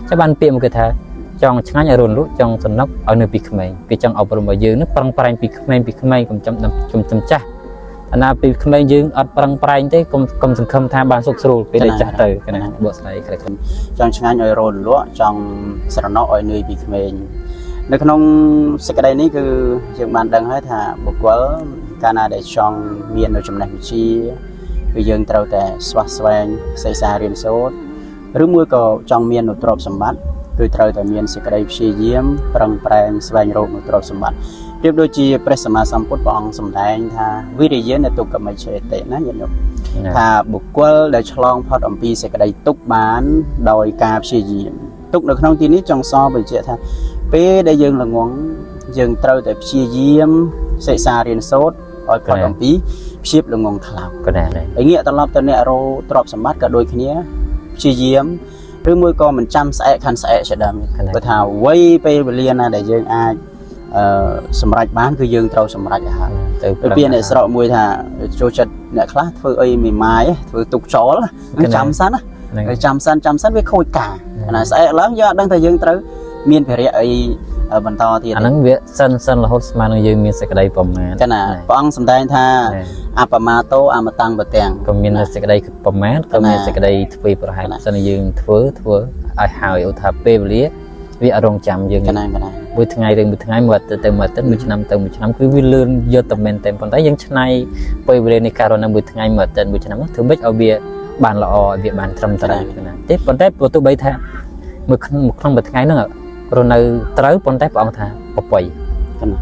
ចាំបានពាក្យមកគេថាចង់ឆ្ងាញ់ឲ្យរនលក់ចង់សំណុកឲ្យនៅពីក្មេងគេចង់អប់រំឲ្យយើងនឹងប្រឹងប្រែងពីក្មេងពីក្មេងកុំចាំកុំចាំចាស់អាណាពីក្មេងយើងអត់ប្រឹងប្រែងទេកុំកុំសង្ឃឹមថាបានសុខស្រួលពេលដែលចាស់ទៅកណាបកស្រាយខ្លីៗ ចង់ឆ្ងាញ់ឲ្យរលលក់ចង់ស្រណុកឲ្យនឿយពីក្មេងនៅក្នុងសេចក្តីនេះគឺយើងបានដឹងហើយថាបុគ្គលកាលណាដែលចង់មាននៅចំណេះវិជ្ជាគឺយើងត្រូវតែស្វះស្វែងសិក្សារៀនសូត្រឬមួយក៏ចង់មាននូវទ្រព្យសម្បត្តិគឺត្រូវតែមានសេចក្តីព្យាយាមប្រឹងប្រែងស្វែងរកនូវទ្រព្យសម្បត្តិប្រៀបដូចជាព្រះសម្មាសម្ពុទ្ធព្រះអង្គសម្ដែងថាវិរិយៈនទុក្ខមិច្ឆេតិណាញាតិញោម ថាបុគ្គលដែលឆ្លងផុតអំពីសេចក្តីទុក្ខបានដោយការព្យាយាមទុក្ខនៅក្នុងទីនេះចង់សបញ្ជាក់ថាពេលដែលយើងល្ងងយើងត្រូវតែព្យាយាមសិក្សារៀនសូត្រឲ្យផុតអំពីព្យាបល្ងងខ្លៅ កណា ហើយងាកត្រឡប់ទៅអ្នករោទ្រព្យសម្បត្តិក៏ដូចគ្នាព្យាយាមឬមួយក៏មិនចាំស្អែកខាន់ស្អែកជាដើមព្រោះថាវ័យពេលវេលាណាដែលយើងអាចអឺសម្រេចបានគឺយើងត្រូវសម្រេចឲ្យហើយ ទៅ ទៅពីអ្នកស្រុកមួយថាចូលចិត្តអ្នកខ្លះធ្វើអីមីម៉ាយធ្វើទុកចោលចាំសិនណាចាំសិនចាំសិនវាខូចការណាស្អែកឡើងយើងអត់ដឹងថាយើងត្រូវមានភារៈអីបន្តទៀត អាហ្នឹងវាសិនសិនរហូតស្មើនឹងយើងមានសេចក្តីប្រមាទ កណាព្រះអង្គសម្ដែងថាអបមាតោអមតាំងបទាំង ក៏មានសេចក្តីប្រមាទក៏មានសេចក្តីធ្វើប្រហែលសិនយើងធ្វើធ្វើឲ្យហើយឧទាហរណ៍ពេលវេលាវាអត់រងចាំយើង កណាកណា មួយថ្ងៃឬមួយថ្ងៃមួយទៅទៅមួយអាទិត្យមួយឆ្នាំទៅមួយឆ្នាំគឺវាលឿនយកតែមែនតែប៉ុន្តែយើងឆ្នៃពេលវេលានៃការរស់នៅមួយថ្ងៃមួយអាទិត្យមួយឆ្នាំធ្វើម៉េចឲ្យវាបានល្អឲ្យវាបានត្រឹមត្រូវណាទេប៉ុន្តែបើទោះបីថាមួយក្នុងក្នុងមួយថ្ងៃហ្នឹងរស់នៅត្រូវប៉ុន្តែព្រះអង្គថាប្រពៃ កណា